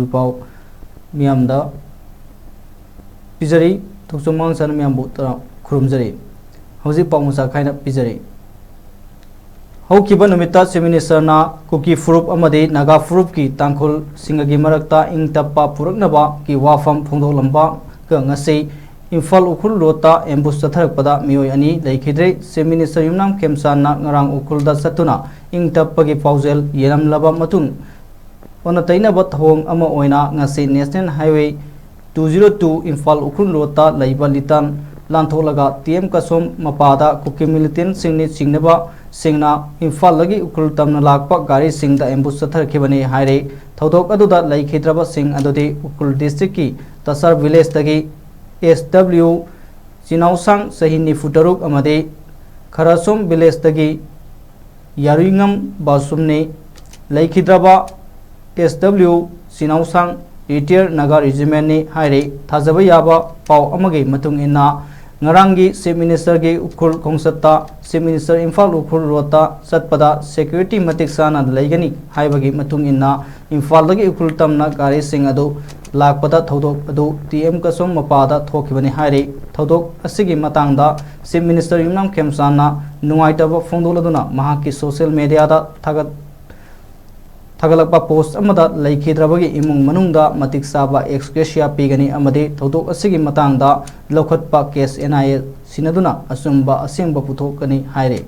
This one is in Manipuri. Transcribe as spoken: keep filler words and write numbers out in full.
ꯄꯥꯎ ꯃꯤꯌꯥꯝꯗ ꯄꯤꯖꯔꯤ꯫ ꯊꯣꯛꯆꯣꯝ ꯃꯥꯡꯁꯥꯅ ꯃꯤꯌꯥꯝꯕꯨ ꯇꯔꯥꯝ ꯈꯨꯔꯨꯝꯖꯔꯤ꯫ ꯍꯧꯖꯤꯛ ꯄꯥꯎ ꯃꯆꯥ ꯈꯥꯏꯅ ꯄꯤꯖꯔꯤ꯫ ꯍꯧꯈꯤꯕ ꯅꯨꯃꯤꯠꯇ Chief Ministerꯅ ꯀꯨꯀꯤ ꯐꯨꯔꯨꯞ ꯑꯃꯗꯤ ꯅꯥꯒꯥ ꯐꯨꯔꯨꯞꯀꯤ ꯇꯥꯡꯈꯨꯜꯁꯤꯡꯒꯤ ꯃꯔꯛꯇ ꯏꯪ ꯇꯞꯄ ꯄꯨꯔꯛꯅꯕꯒꯤ ꯋꯥꯐꯝ ꯐꯣꯡꯗꯣꯛꯂꯝꯕꯒ ꯉꯁꯤ ꯏꯝꯐꯥꯜ ꯎꯈ꯭ꯔꯨꯜ ꯔꯣꯗꯇ ambush ꯆꯠꯊꯔꯛꯄꯗ ꯃꯤꯑꯣꯏ ꯑꯅꯤ ꯂꯩꯈꯤꯗ꯭ꯔꯦ꯫ Chief Minister ꯌꯨꯝꯅꯥꯝ ꯈꯦꯝꯆꯥꯟꯅ ꯉꯔꯥꯡ ꯎꯈ꯭ꯔꯨꯜꯗ ꯆꯠꯇꯨꯅ ꯏꯪ ꯇꯞꯄꯒꯤ ꯄꯥꯎꯖꯦꯜ ꯌꯦꯜꯂꯝꯂꯕ ꯃꯇꯨꯡ ꯑꯣꯟꯅ ꯇꯩꯅꯕ ꯊꯧꯑꯣꯡ ꯑꯃ ꯑꯣꯏꯅ ꯉꯁꯤ National Highway two zero two Imphal Ukhrul ꯔꯣꯗꯇ ꯂꯩꯕ ꯂꯤꯇꯥꯟ ꯂꯥꯟꯊꯣꯛꯂꯒ ꯇꯤ ꯑꯦꯝ ꯀꯁꯣꯝ ꯃꯄꯥꯗ ꯀꯨꯀꯤ militantꯁꯤꯡꯅ ꯆꯤꯡꯅꯕ ꯁꯤꯡꯅ ꯏꯝꯐꯥꯜꯗꯒꯤ ꯎꯈ꯭ꯔꯨꯜ ꯇꯝꯅ ꯂꯥꯛꯄ ꯒꯥꯔꯤꯁꯤꯡꯗ ambush ꯆꯠꯊꯔꯛꯈꯤꯕꯅꯤ ꯍꯥꯏꯔꯤ꯫ ꯊꯧꯗꯣꯛ ꯑꯗꯨꯗ ꯂꯩꯈꯤꯗ꯭ꯔꯕꯁꯤꯡ ꯑꯗꯨꯗꯤ ꯎꯈ꯭ꯔꯨꯜ districtꯀꯤ ꯇꯁꯥꯔ villageꯇꯒꯤ S W ꯆꯤꯅꯥꯎꯁꯥꯡ ꯆꯍꯤ ꯅꯤꯐꯨ ꯇꯔꯨꯛ ꯑꯃꯗꯤ ꯈꯔꯁꯣꯝ villageꯇꯒꯤ ꯌꯥꯔꯨꯏꯉꯝ ꯕꯥꯁꯨꯝꯅꯤ꯫ ꯂꯩꯈꯤꯗ꯭ꯔꯕ S W ꯆꯤꯅꯥꯎꯁꯥꯡ retired Naga regimentꯅꯤ ꯍꯥꯏꯔꯤ꯫ ꯊꯥꯖꯕ ꯌꯥꯕ ꯄꯥꯎ ꯑꯃꯒꯤ ꯃꯇꯨꯡ ꯏꯟꯅ ꯉꯔꯥꯡꯒꯤ Chief Ministerꯒꯤ Ukhrul ꯈꯣꯡꯆꯠꯇ Chief Minister Imphal Ukhrul ꯔꯣꯗꯇ ꯆꯠꯄꯗ security ꯃꯇꯤꯛ ꯆꯥꯅ ꯂꯩꯒꯅꯤ ꯍꯥꯏꯕꯒꯤ ꯃꯇꯨꯡ ꯏꯟꯅ ꯏꯝꯐꯥꯜꯗꯒꯤ ꯎꯈ꯭ꯔꯨꯜ ꯇꯝꯅ ꯒꯥꯔꯤꯁꯤꯡ ꯑꯗꯨ ꯂꯥꯛꯄꯗ ꯊꯧꯗꯣꯛ ꯑꯗꯨ ꯇꯤ ꯑꯦꯝ ꯀꯁꯣꯝ ꯃꯄꯥꯗ ꯊꯣꯛꯈꯤꯕꯅꯤ ꯍꯥꯏꯔꯤ꯫ ꯊꯧꯗꯣꯛ ꯑꯁꯤꯒꯤ ꯃꯇꯥꯡꯗ Chief Minister ꯌꯨꯝꯅꯥꯝ ꯈꯦꯝꯆꯥꯟꯅ ꯅꯨꯡꯉꯥꯏꯇꯕ ꯐꯣꯡꯗꯣꯛꯂꯗꯨꯅ ꯃꯍꯥꯛꯀꯤ social mediaꯗ ꯊꯥꯒꯠ ꯊꯥꯒꯠꯂꯛꯄ post ꯑꯃꯗ ꯂꯩꯈꯤꯗ꯭ꯔꯕꯒꯤ ꯏꯃꯨꯡ ꯃꯅꯨꯡꯗ ꯃꯇꯤꯛ ꯆꯥꯕ ex gratia ꯄꯤꯒꯅꯤ ꯑꯃꯗꯤ ꯊꯧꯗꯣꯛ ꯑꯁꯤꯒꯤ ꯃꯇꯥꯡꯗ ꯂꯧꯈꯠꯄ case N I A ꯁꯤꯟꯅꯗꯨꯅ ꯑꯆꯨꯝꯕ ꯑꯁꯦꯡꯕ ꯄꯨꯊꯣꯛꯀꯅꯤ ꯍꯥꯏꯔꯤ꯫